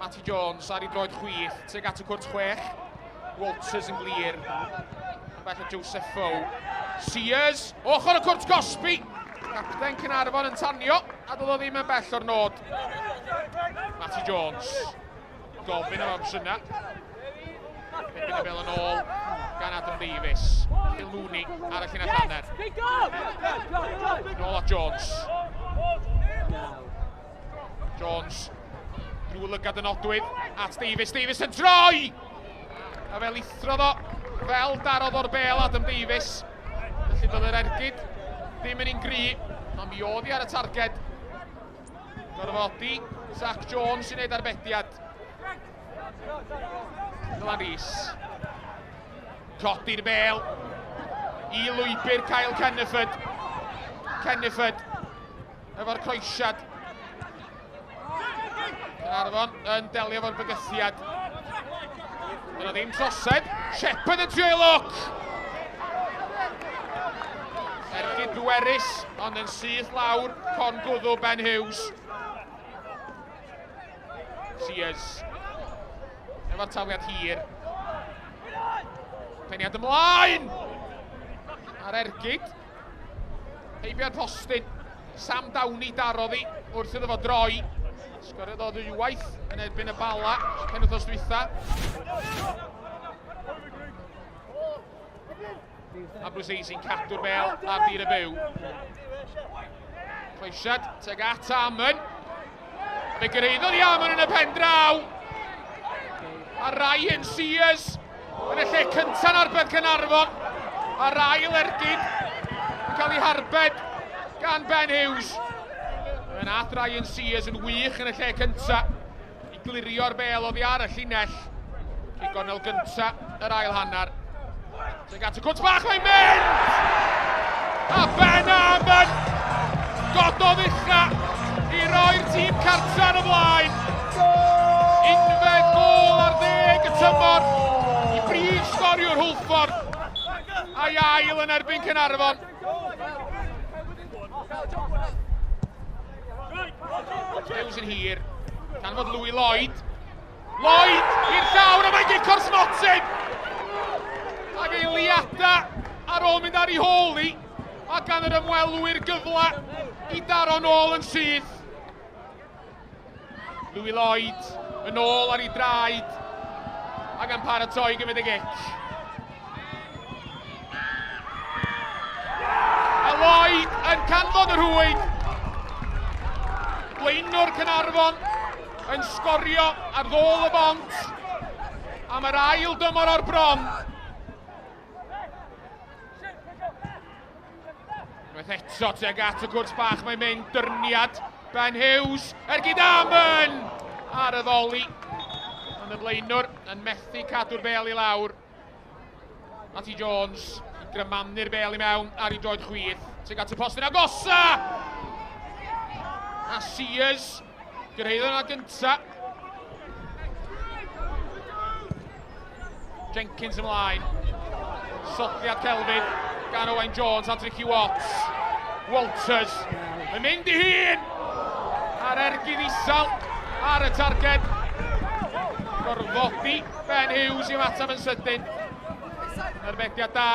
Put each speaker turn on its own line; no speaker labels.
Matty Jones ar ei droed chwith, tuag at y cwrt 6. Walters yn glir. Yn bell o Joseph Foe. Sears, ochr y cwrt gosbi. Capten Caernarfon yn tanio, a doedd o ddim yn bell o'r nod. Matty Jones, gofyn am opsiynau. Pepyn y bel yn ôl gan Adam Davies. Phil Mooney ar y llinell hanner. Nôl at Jones. Jones drwy lygad y nodwydd at Davies. Davies yn troi! A fel ithrodd o, fel darodd o'r bel Adam Davies. Felly doedd yr ergyd ddim yn un gry, ond mi oedd hi ar y targed. Gorfodi Zach Jones i wneud arbediad. Dylan Rees. Codi'r bel i lwybr Kyle Kenneford. Kenneford efo'r croesiad. Caernarfon yn delio efo'r bygythiad. Dyna ddim trosedd. Shepard yn trio ei lwc! Ergyd bwerus, ond yn syth lawr, con gwddw Ben Hughes. Sears. Efo'r tafliad hir. Peniad ymlaen! Ar ergyd. Heibio'r postyn. Sam Downey darodd hi wrth iddo fo droi. Sgoriodd o ddwywaith yn erbyn y Bala penwythnos dwytha. A Bruzzese cadw'r bel ar dir y byw. Croesiad tuag at Amon. Fe gyrhaeddodd i Amon yn y pen draw. A Ryan Sears yn y lle cyntaf yn arbed Caernarfon. A'r ail ergyd yn cael ei harbed gan Ben Hughes. Fe nath Ryan Sears yn wych yn y lle cyntaf i glirio'r bel oddi ar y llinell. Cic gornel gynta yr ail hanner. Tuag at y cwt bach, mae'n mynd! A Ben Amon gododd ucha i roi'r tîm cartra yn y blaen. Unfed gôl ar ddeg y tymor i brif sgoriwr Hwlffordd a'i ail yn erbyn Caernarfon. Hughes yn hir, canfod Louis Lloyd. Lloyd i'r llawr a mae'n gico'r smotyn! Ac eiliada ar ôl mynd ar ei hôl hi, a gan yr ymwelwyr gyfle i daro nôl yn syth. Louis Lloyd yn ôl ar ei draed ac yn paratoi gymryd y gic. A Lloyd yn canfod y rhwyd. Blaenwr Caernarfon yn sgorio ar ddôl y bont am yr ail dymor o'r bron. Unwaith eto tuag at y cwrt bach mae'n mynd dyrniad Ben Hughes ergyd Amon ar y ddoli. Ond y blaenwr yn methu cadw'r bel i lawr. Matty Jones i grymanu'r bel i mewn ar ei droed chwith. Tuag at y postyn agosa! A Sears gyrhaeddodd yna gynta. Jenkins ymlaen. Sodliad Kelvin gan Owain Jones at Ricky Watts. Walters yn mynd i hun! A'r ergyd isel ar y targed. Gorfodi Ben Hughes i ymateb yn sydyn. Arbediad da.